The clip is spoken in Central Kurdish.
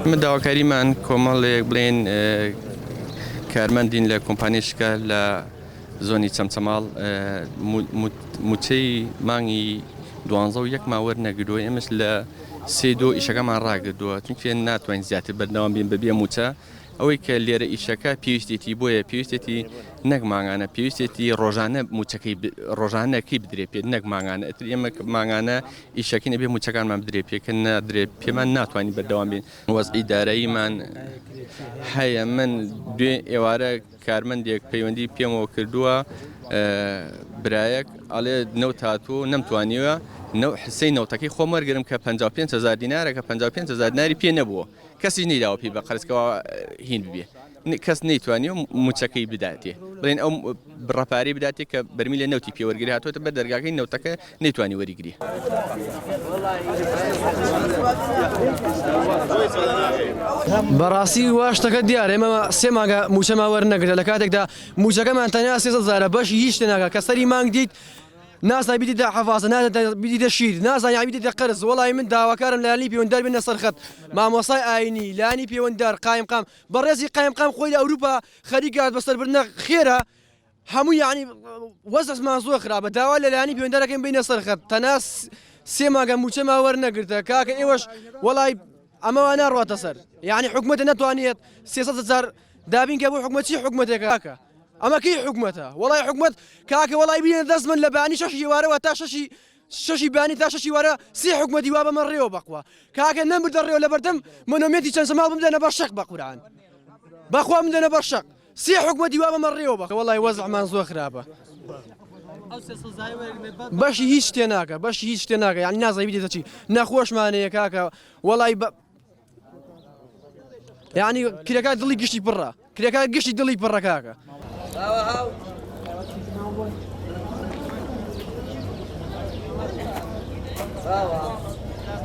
ئمە داواکاریمان کۆمەڵێک بڵێن کارمەندین لە کۆمپانیای شکا لە زۆنی چەمچەماڵ موچەی مانگی دوانزە و یەکمان وەرنەگردووە ئێمەش لە سێ دۆ ئیشەکەمان ڕاگردووە چونکە ناتوانین زیاتر بەردەوام بین بەبێ موچە ئەوەی کە لێرە ئیشەکە پێویستێتی بۆیە پێویستێتی نەک مانگانە پێویستێتی ڕۆژانە موچەکەی ڕۆژانەکەی بدرێ پێت نەک مانگانە ئەتر ئێمە مانگانە ئیشەکەین ئەبێ موچەکانمان بدرێ پێ کە نادرێ پێمان ناتوانین بەردەوام بین وەزعی داراییمان هەیە من دوێ ئێوارە کارمەندێک پەیوەندی پێمەوە کردووە برایەک ئەڵێ نەوت هاتووە و نەمتوانیوە حسەی نەوتەکەی خۆم وەرگرم کە 55 هزار دینارە کە 55 هزار دیناری پێ نەبووە کەسیش نەیداوە پێی بە قەرز کەوا هین ببێ کەس نەیتوانیوە موچەکەی بداتێ بڵێن ئەو بڕە پارەی بداتێ کە بەرمیلە نەوتی پێوەرگری هاتووەتە بەر دەرگاکەی نەوتەکە نەیتوانی وەریگری. بەڕاستی وا شتەکە دیارە ئێمە سێ مانگە مووچەمان وەرنەگرتە لە کاتێکدا مووچەکەمان تەنیا 300 هەزارە بەشی هیچ شتێ ناکات کە سەری مانگ دیت نازانی بیدیتە حەفازە نازانی بیدیتە شیر نازانی یان بیدیتە قەرز وەڵی من داواکارم لایەنی پەیوەنددار بێنە سەر خەت مامۆستای ئاینی لایەنی پەیوەنددار قایمقام بەڕێزی قایمقام خۆی لە ئەوروپا خەریکە بەسەربردنە خێرە هەموو یعنی وەزعمان زۆر خراپە داوا لە لایەنی پەیوەنددارەکەین بینە سەر خەت تەنها سێ مانگە مووچەمان وەرنەگرتە کاکە ئێوەش وەڵای ئەمە وا ناڕواتە سەر یعنی حکومەتە نەتوانێت 300 هزار دابین کە بۆ حکومەت چی حکومەتێکە کاکە ئەمە کەی حکومەتە وەڵای حکومەت کاکە وەڵای بینە دەست من لە بەیانی شەشی ئێوارەوە تا شەشی شەشی بەیانی تا شەشی وارە سێ حکومەتی وا بەمە ڕێوە بەخوا کاکە نەمبردە ڕێوە لەبەردەم مۆنۆمێنتی چەند سەماڵ بمدەنە بەر شەق بەقورعان بەخوا بمدەنە بەر شەق سێ حکومەتی وا بەمە ڕێوە بە وەڵای وەزعمان زۆر خراپە بەشی هیچ شتێ ناکە بەشی هیچ شتێ ناکە یعنی نازانی بیدێتە چی نەخۆشمانەیە کاکە وەڵای بە یعنی کرێکار دڵی گشتی پڕە کرێکار گشتی دڵی پڕە کاکە.